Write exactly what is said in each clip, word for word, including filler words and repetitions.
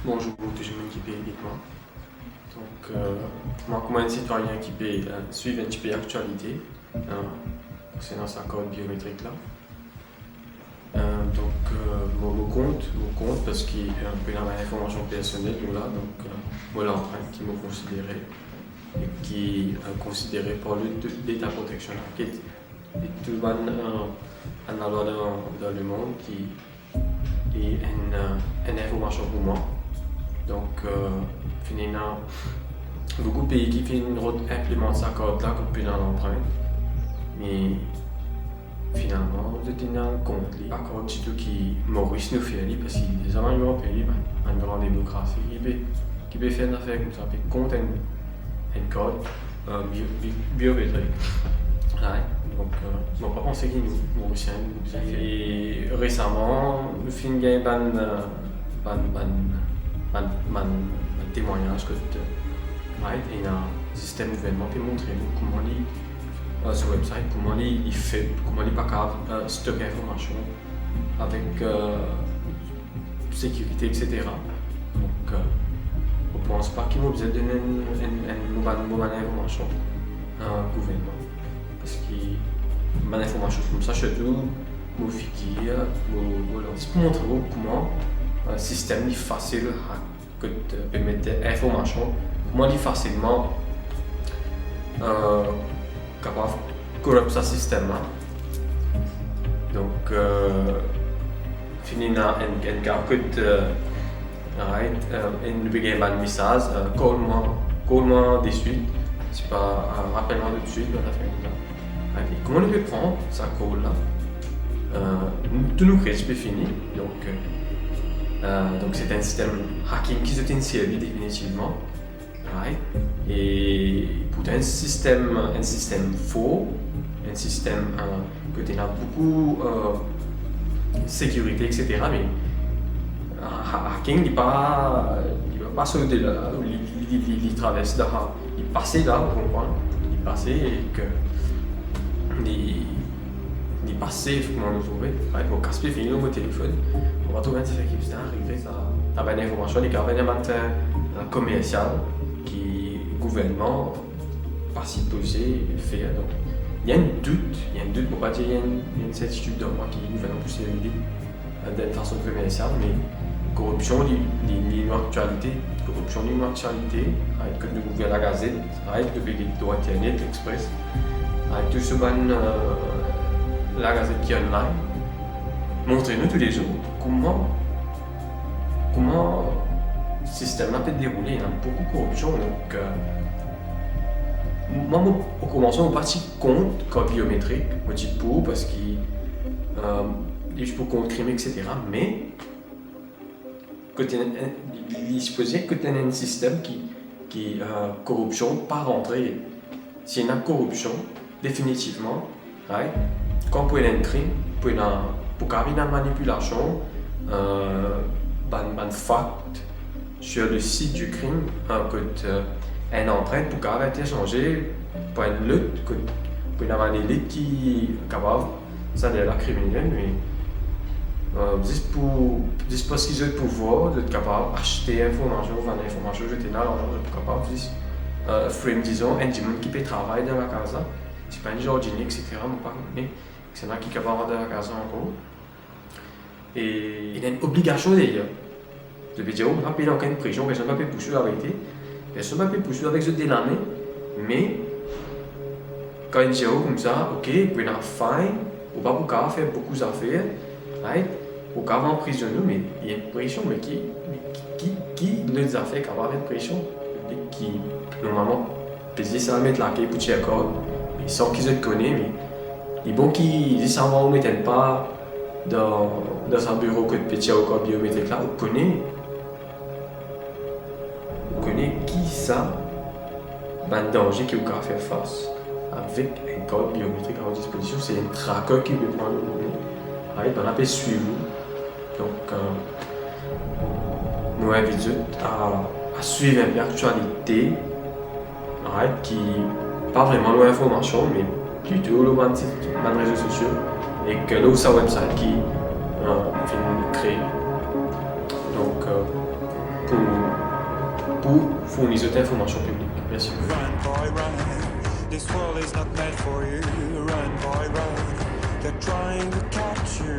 Bonzour tou dimoun ki pe get mwa. Donk, euh, mwa kouma enn sitwayin ki pe, euh, swiv enn tipe aktialite, euh, konsernan sa kart biometrik la. Euh, donk, euh, mo, mo kont, mo kont parski, euh, pou ena bann informasion personel la, donk, euh, mo lanprint ki mo konsidere e ki, euh, konsidere par le, Data Protection Act e tou bann, euh, bann lalwa dan, dan lemond ki, ki enn, euh, enn informasion pou mwa. Donk, euh, finn ena boukou pei ki finn rod inplimant sa kart la, kot pou ena lanprint. Me finalman, zot inn al kont li. Pa kont ditou ki Moris nou fer li, parski deza bann gran pei, bann, bann gran demokrasi ki pe, ki pe fer zafer koumsa, pe kont enn, enn kart, euh, bio-, bi-, biometrik. Right? Donk, euh, mo pa panse ki nou, Morisien, nou bizin fer. E resaman, nou finn gagn bann, euh, bann, bann, bann, bann, bann temwagnaz kot, euh, right, ena sistem gouvernman pe montre nou kouma li, euh, so website, kouma li, li fer, kouma li pa kapav, euh, stok informasion avek, euh, sekirite, et cetera. Donk, euh, mo pans pa ki mo bizin donn enn, enn, enn, mo bann, mo bann informasion, euh, gouvernman. Parski bann informasion koumsa, sirtou mo figir, mo, mo lans, pou montre ou kouma, euh, sistem li fasil hack, kot, euh, pe met informasion, kouma li fasilman, euh, kapav corrupt sa sistem la. Donk, euh, finn ena enn, enn ka kot, euh, right, euh, enn, nou pe gagn bann mesaz, euh, "Call mwa, call mwa deswit, sipa, euh, rapel mwa toutswit," bann zafer koumsa. Right, e kouma nou pe pran sa call la? Euh, nou, tou nou kre ti pe fini. Donk, euh, euh, donk, se enn sistem hacking ki zot inn servi definitivman. Right? E pourtan enn sistem, enn sistem for, enn sistem, euh, kot ena boukou, euh, sekirite, et cetera. Me, euh, ha-, hacking, li pa, li pa pas odela, li, li, li, li, li travers la, li pas la, ou konpran? Li pas e ke li, li pas safe, kouma nou trouve. Right? Mo kas pe fini lor mo telefonn, mo pa trouv enn zafer ki bizin arive, sa, sa bann informasion, li kapav vinn bann fin, euh, komersial ki gouvernman pa sipoze fer. Donk, ena enn dout, ena enn dout, mo pa dir ena enn, ena enn sertitid dan mwa ki gouvernman pou servi li, euh, dan enn fason komersial, me koripsion, li, li, li nou aktialite, koripsion, li nou aktialite, right, kot nou ouver lagazet, right, nou pe get lor internet, L'Express, right, tou so bann, euh, lagazet ki online, montre nou toulezour kouma, kouma sistem la pe deroule, ena boukou koripsion, donk, euh, mwa, mo, o komansman, mo pa ti kont kart biometrik, mo ti pou, parski, euh, li pou kont krim, et cetera. Me, kot ena, li, li sipoze kot ena enn sistem ki, ki, euh, koripsion pa rantre. Si ena koripsion, definitivman, right, kan pou ena enn krim, pou ena, pou kapav ena manipilasion, euh, bann, bann fakt sur le site du crime, hein, kot, euh, enn anprint pou kapav intersanze par enn lot, kot pou ena bann elit ki kapav, sa ler la kriminel, me, euh, zis pou, zis parski zot pouvwar, zot kapav aste informasion, vann informasion, zot ena larzan, zot pou kapav zis, euh, frame, dizon, enn dimoun ki pe travay dan lakaz la, sipa enn zardinier, et cetera, mo pa kone, ki ena ki kapav rant dan lakaz la ankor. E ena enn obligasion deryer. Zot pe dir, "Oh, pa pe ena okenn presion, personn pa pe pouse ou, laverite. Personn pa pe pouse ou avek zot de lame." Me kan inn dir ou koumsa, "Ok, pou ena fine, ou pa pou kapav fer boukou zafer, right? Ou kapav anprizonn ou, me ena enn presion, me ki, me ki, ki, ki lot zafer kapav met presion? Ki, normalman, pe zis al met lake pou tir kart, me san ki zot kone, me li bon ki zis avan ou met enn pa dan, dan sa biro kot pe tir kart biometrik la, ou kone, ou kone ki sa bann danze ki ou kapav fer fas avek enn kart biometrik a ou dispozision, se enn tracker ki ou pe pran nou, right? Bann la pe swiv ou. Donk, euh, nou invit zot a, a swiv enpe aktialite, right, ki pa vreman lor informasion, me plito lor bann sit, bann rezo sosio, ek lor sa website ki, euh, finn kree. Donk, euh, pou, pou fourni zot informasion piblik. Mersi. Run, boy, run. This world is not meant for you. Run, boy, run. They're trying to catch you.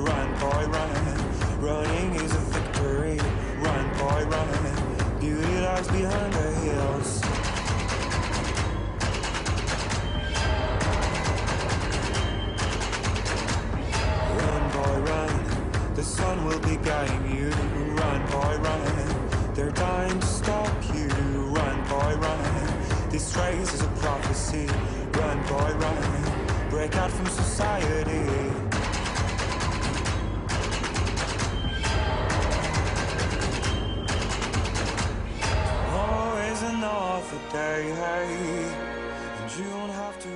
Run, boy, run. Running is a victory. Run, boy, run. Beauty lies behind the hills. Run, boy, run. The sun will be guiding you. Run, boy, run. They're dying to stop you. Run, boy, run. This race is a prophecy. Run, boy, run. Break out from society. Always another day, hey. And you don't have to